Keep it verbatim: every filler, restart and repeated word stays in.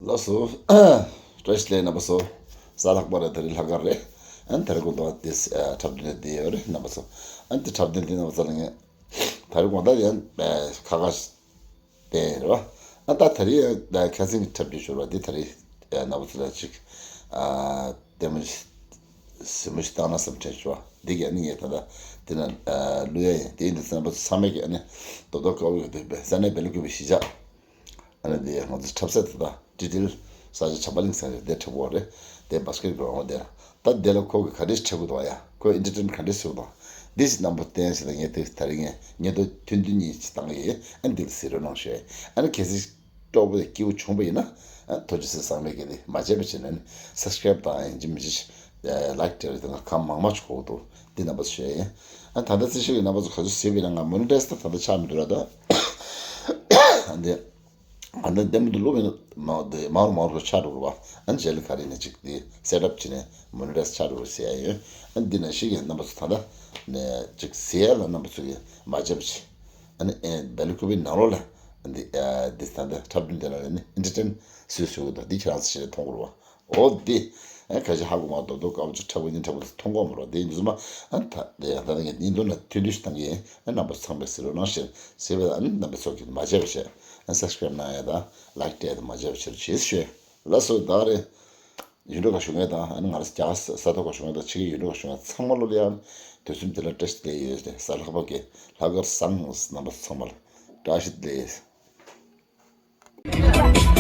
ལགས་སོ། བཀྲ་ཤིས་བདེ་ལེགས་རྣམ་པ་ཚོ། གཟའ་ལྷག་པ་རེད། ད་རིང་ལྷག་དཀར་རེད། ཨ་ནི་ད་རིང་དགོང་དག་དེ་འཁྲབ་སྟོན་དེ་ཡོད་རེད་རྣམ་པ་ཚོ། ཨ་ནི་དེ་འཁྲབ་སྟོན་དེ་རྣམ་པ་ཚོ་ལ་ངས་ད་རིང་དགོང་དག་ཡང་ཁ་ཁ་བསྟན་རེད་བ། ཨ་ད་ད་རིང་ཡང་ཁ་སང་གི་འཁྲབ་སྟོན་ཞུ་བ་འདི་ད་རིང་རྣམ་པ་ཚོ་ལ་ཅིག་ལྟད་མོ་གཟིགས་མོ་ཞིག་བཏང་ན་བསམ་དྲན་ཞུ་བ་འདི་གས་ཨ་ནི་ངས་ད་ལྟ་དེ་ན་བླུག་ཡ་ཡིན། དེ་ཡིན་དུས་རྣམ་པ་ཚོ་ཚང་མས་ཀྱི་ཨ་ནི་རྡོག་རྡོག་དཀར་པོ་ཡོད་དུས་ས་གནས་སྦེལ་ཀོབ་པའི་གཞིས་ཆགས། ཨ་ནི་དེ་ང་ཚོ་འཁྲབ་ས་དེ་དང་ཏི་ཏིལ་ས་ཆ་བྱམས་པ་གླིང་ཟེར་རེད། དེ་འཁྲབ་གོ་རེད། དེ་བྷ་སི་ཀེ་ཊི་བྷོལ་འོང་དེ་ལ་ད་དེ་ལ་ཁོ་གི་ག་འདྲས་འཁྲབ་གི་འདུག་ཡ། ཁོ་ཨེན་ཊར་ཊེན་མེན་ཊི་ག་འདྲས་བཟོ་གི་འདུག་འདི་ཞིག་རྣམ་པ་བསྟན་ཞིག་ལ་ངས་དེ་ད་རིང་ངས་ཉེ་དུ་ཐུང་ཐུང་གཉིས་ཞིག་བཏང་གི་ཡིན། ཨ་ནི་འདི་ལ་གཟིགས་རོགས་གནང་ཞུ་ཡ་ཡིན། ཨ་ནི་གལ་སྲིད་སྤྲོ་པོ་དང་སྐྱིད་པོ་བྱུང་པ་ཡིན་ན། ཨ་ཐུགས་རྗེ་ཆེ་ཟེར། ཚང་མས་ཀྱི་ནི་མ་བརྗེད་པ་བྱས་ནས་ནི་སབ་སི་ཀེ་རེབ་དང་ཡིན་གཅིག་མིན་གཅིག་ལའིཀ་སྤྲད་རེད། དེ་ང་གང་མང་མང་ཞིག་གོ་གི་འདུག་འདི་རྣམ་པ་ཚོ་ཞུ་ཡ་ཡིན། ཨ་ད་ལྟ་རྩིས་ཞིབ་ཀྱི་རྣམ་པ་ཚོ་ག་ཚོད་གཟིགས་པ་ཡིན་ན། ང་མོ་ནི་ཊའི་ཛི་ད་ད་ལྟ་ཆགས་མི་འདུག་ར། ད་ཨ་འདི་ཨ་ད་ལྟད་མོ་འདི་བླུགས་པ་ཡིན་ན་མ་འདི་མང་རུ་མང་རུ་ཆགས་འགྲོ་གི་རེད་བ། ཨ་རྗེས་ལ་ག་རེ་ནས་ཅིག་འདི་སེ་ཊབ་བྱས་ནས་མོ་ནི་ཊའི་ཛི་ཆགས་འགྲོ་གི་རེད་ཟེར་ཡ་ཡིན། ཨ་འདི་ནང་བཞིན་གྱི་རྣམ་པ་ཚོ་ད་ལྟ་ནས་ཅིག་གཟིགས་ཡ་ལ་རྣམ་པ་ཚོ་གིས་མ་བརྗེད་པ་བྱས། ཨ་ནི་ཨེ་སྦེལ་ཀོབ་པའི་ནང་ལོགས་ལ་འདི་ཨ་འདི་ད་ལྟ་འཁྲབ་སྟོན་དེ་ལ་ནི་ཨེན་ཊར་ཊེན་སུས་བཟོས་ཡོད་དང་འདི་ཁྱེད་རང་ཚོ་ཞིག་ལ་མཐོང་གི་རེད་བ། འོ་འདི་ཨ་ཁ་ཤས་ཧ་གོ་མ་རྡོག་རྡོག་དཀར་པོ་ཅིག་འཁྲབ་གི་ཡིན། འཁྲབ་གི་མཐོང་གོ་མ་རེད། འདི་ཡིན་དུས་ཙམ་པ་ཨ་ད་འདི་ཡང་ད་ལྟ་ངས་བརྙན་ཐུང་ལ་ཐུང་ཐུང་ཞིག་བཏང་གི་ཡིན། ཨ་རྣམ་པ་ཚང་མས་གཟིགས་རོགས་གནང་ཞེས་ཟེར་བས། ཨ་ནི་རྣམ་པ་ཚོ་གིས་མ་བརྗེད་པ་བྱས། ཨ་སབ་སི་ཀེ་རེབ་གནང་ཡ་དང་ལའིཀ་སྤྲད་ཡ་དང་མ་བརྗེད་པ་བྱེད་རོགས་བྱེད་ཞུ། ལགས་སོ། ད་རེད། ཡུལ་གྲུ་ཁག་བཞུགས་མཁན་དང་། ཨ་ནི་ང་རང་རྒྱ་གར་ས་ས་ཐོག་ཁག་བཞུགས་མཁན་དང་། ཕྱི་རྒྱལ་ཡུལ་གྲུ་ཁག་བཞུགས་མཁན་ཚང་མ་ལོ་ལ་ཡང་དུས་གསུམ་དེ་ལ་བཀྲ་ཤིས་བདེ་ལེགས་ཡོད་ཟེར། གཟའ་ལྷག་པ་གི་ལྷག་དཀར་བཟང་། རྣམ་པ་ཚང་མ་ལ་བཀྲ་ཤིས་བདེ་ལེགས།